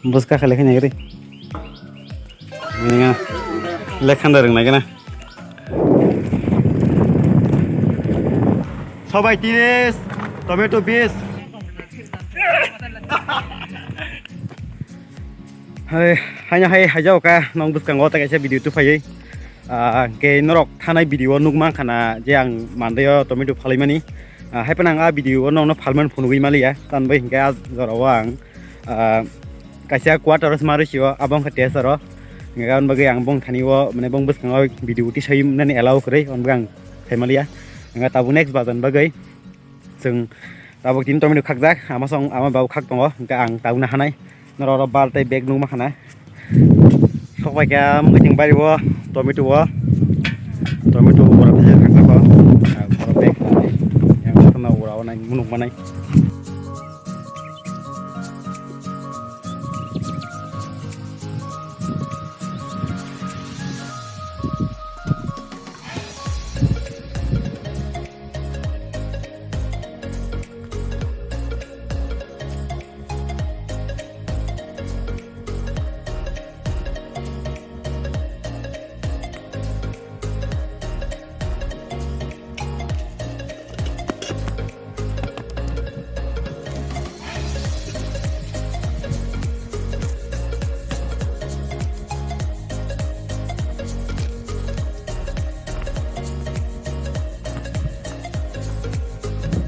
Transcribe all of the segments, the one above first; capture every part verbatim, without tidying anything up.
Bwska khe lekha nai gari. Nini lekha da rwng nai gana. Sobai tiris, tomato bis. Hai, haino hai haijao ka nong bwskango ta kaisa video tu phaiwi. Ah, hwnkhe norok thanai video o nukma khana je ang mandaio tomato phalaimani. Ah, hai phano ang a video o nokno phalmani phunugwi maliya. Tanbai hwnkhe a jorao ang, ah, kaisa quarter o sma rwsio, abo wngkha test oro. Hwnkhe aboni bagwi ang bong thani o, mane bong bwskango video tisai nani allow kwrwi, aboni bagwi ang khaimaliya. Hwnkhe tabuk next bazar ni bagwi chwng tabuk tini tomato khakjak, ama song, ama babu khak tongo, hwnkhe ang tabukno hanai. Norok oro bal tei bag nukma khana. Sokbai kha mwkhwtwng bari o tomato o. Tomato ura bwsai thangkha kho. Ang borok bag nai. Yang kotorma ura o nai munuk manai.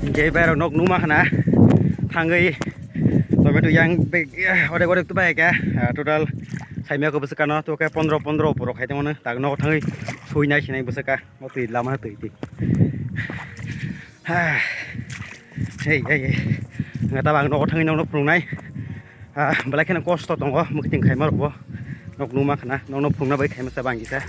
Hingke bai rok nok numa khana thangwi tomato yang bag, eh, odek odek tubai kha, ah, total saimya ko bwswk kano to khe pondro pondro borok khai tongmani tak nok thangwi suinai sinai bwswk kha o twi lama twi twi. Ha. Hei, hei, hei. Nga tabang nogo thangwi nokno phunuknai. Ah, belai kheno kosto tongo, mwkhwtwng khaima rokbo. Nok numa khana, nokno phunukna bai khaima sa bangkisa.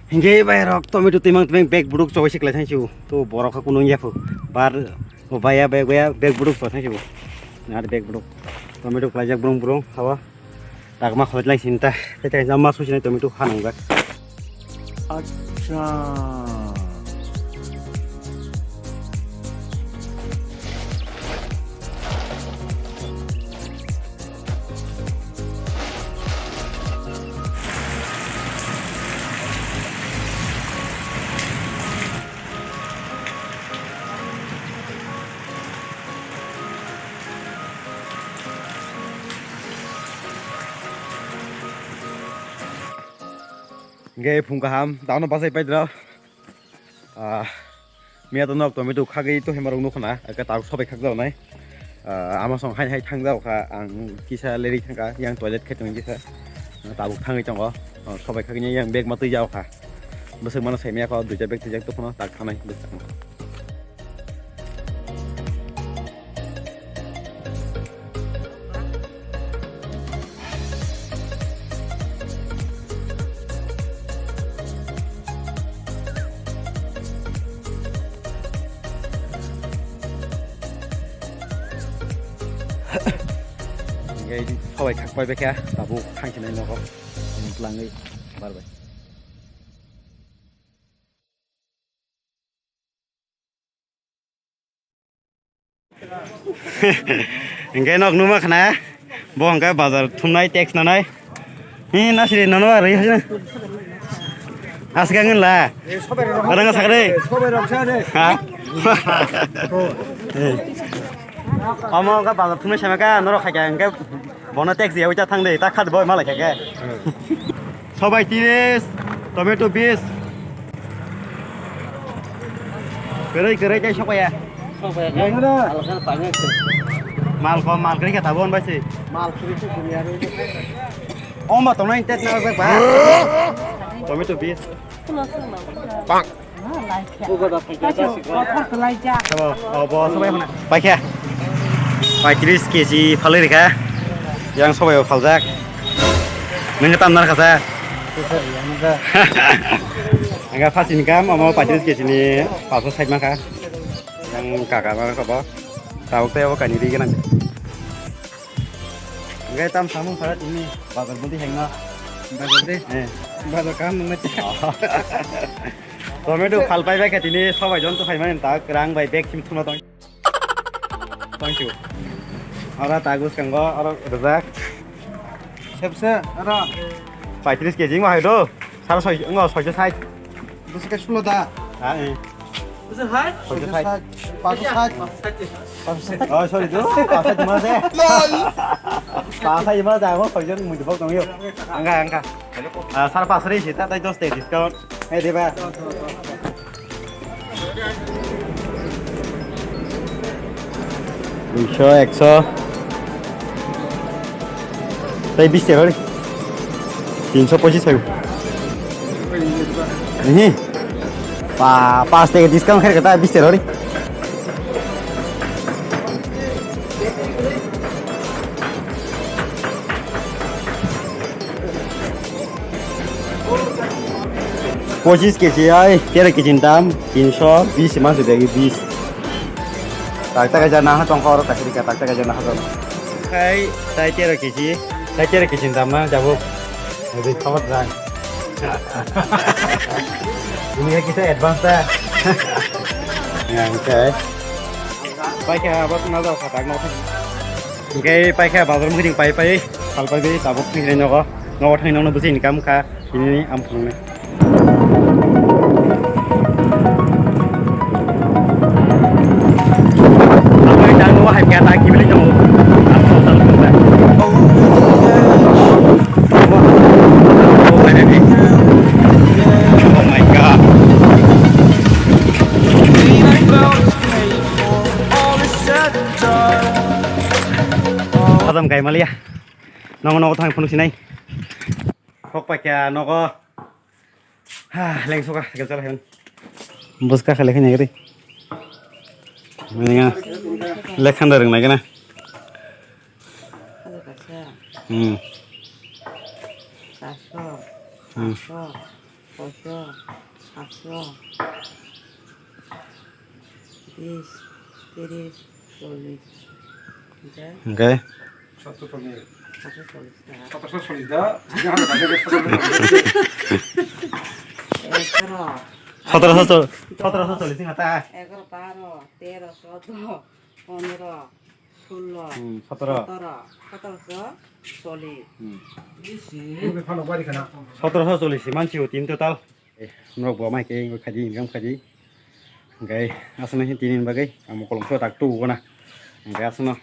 Hingke bai rok tomato twimang twimang bag buduk chowai se klai thangsiu. To borok kha kunung yaphu. Bar o baya bag ya bag buduk chowai thangsiu. Nat bag buduk. Tomato klaijak brung brung hawa. Takma khoi lai sinta. Tei tei jamma susinai tomato hanangjak. Acha. Hingke phung kaham, tamo bachai paidra. Ah, miya to nok tomato khagwi to hemarok nukho na, eke tabuk sobai khakjak nai. Ah, ama song hai hai thangjak kha, ang kisa leri thangkha, yang toilet khe tong kisa. Tabuk thangwi tongo. Oh, sobai khagwi yang bag ma twi jak kha. Bwswk mano sai maya kho, duita bag twijak to phano tak thanai bwswk. Hingke sobai khak pai bekha, tabuk thangsinai nogo, twlangwi barbai. Hingke nok numa khna, bo hingke bazar thumnai tax nanai. Hi nasiri nono ari hajna. Asgang la. Orang sakre. Ha? Omo hingke bazar thumnai samaka norok khaikha hingke. Bono tax ya ucha thang de, ta khat boy malai kha ke. Sobai tiris, tomato bis. Kerai kerai tai sobai ya. Sobai ya. Mal ko mal kerai kata bon bai si. Mal kerai se dunia re. Om ba tonai tet na ba. Tomato bis. Pak. Paikha. Paitris keji phalwi rikha. Yang sobai phaljak. Nini tam nar khasa. Angka first income amo paitris keji ni paso side mangkha. Yang kaka mangkha bo. Tabuk tei abo kaini ri gwnang. Angka tam samung phara tini bazar budi hengna. Bazar de. Eh. Bazar kam nungna. Tomato phal pai bai kha tini sabai jon to phaimani tak rang bai bag sim thuma tong. Thank you. Ora tagus kango ora rajak. Sepse ora. Paitris kg ma hai do. Sar soi ngo soi sait. Bisi ke sulo da. Ha eh. Bisi hai. Soi sait. Paso sait. Oh sorry do. Paso cuma se. Paso cuma da ngo soi jon mui bok dong yo. Angka angka. Ah sar paso ri sita tai dos te discount. Hei diba. Duiso, ekso. Tai bis tero ri. Tinso pochis hoy. Ehe. Pa, pas teke discount kher kata bis tero ri. Pochis kg ai, tero kg ni dam, tinso bis mansi begi bis. Tak tak aja naha tongkha oro kasirika, tak tak aja naha tong. Khai, tai tero kg, tai tero kg ni dam na jabo. Jadi khobor jang. Ini kita advance ta. Yang kai. Paikha abot na jao khatak no. Hingke paikha bazar mukhing pai pai, sal pai pai, tabuk hinwi nogo, nogo thangwi nokno bwswi income kha, hinwi ang phunuknai. Aboni dang nogo hai kha ta kibili tongo. Ang sal sal phunuknai. Oh my God. Adam kai malia. Nongo nogo thang phunuk sinai. Hok paikha nogo. Ha, leng suka, cycle chala hen. Bus ka khale khini gari. Mendingan lekhan da rung nai gana. Hmm. Hmm. Bis, tiris, chollis. Hingke? Hingke? Sotoro chollis da. Sotoro chollis da. Egaroh. Sotoro so chol-, sotoro so chollis wngkha ta. Egaroh, baro, tero, sodo, pondro, sullo, hmm, sotoro. Sotoro, sotoro so chollis. Hmm. Sotoro so chollis mansi o tin total. Eh, norok bo mai khe wngwi khaidi, income khaidi. Hingke aswkno tini ni bagwi ang mokol mokol tak tubu gana. Hingke aswkno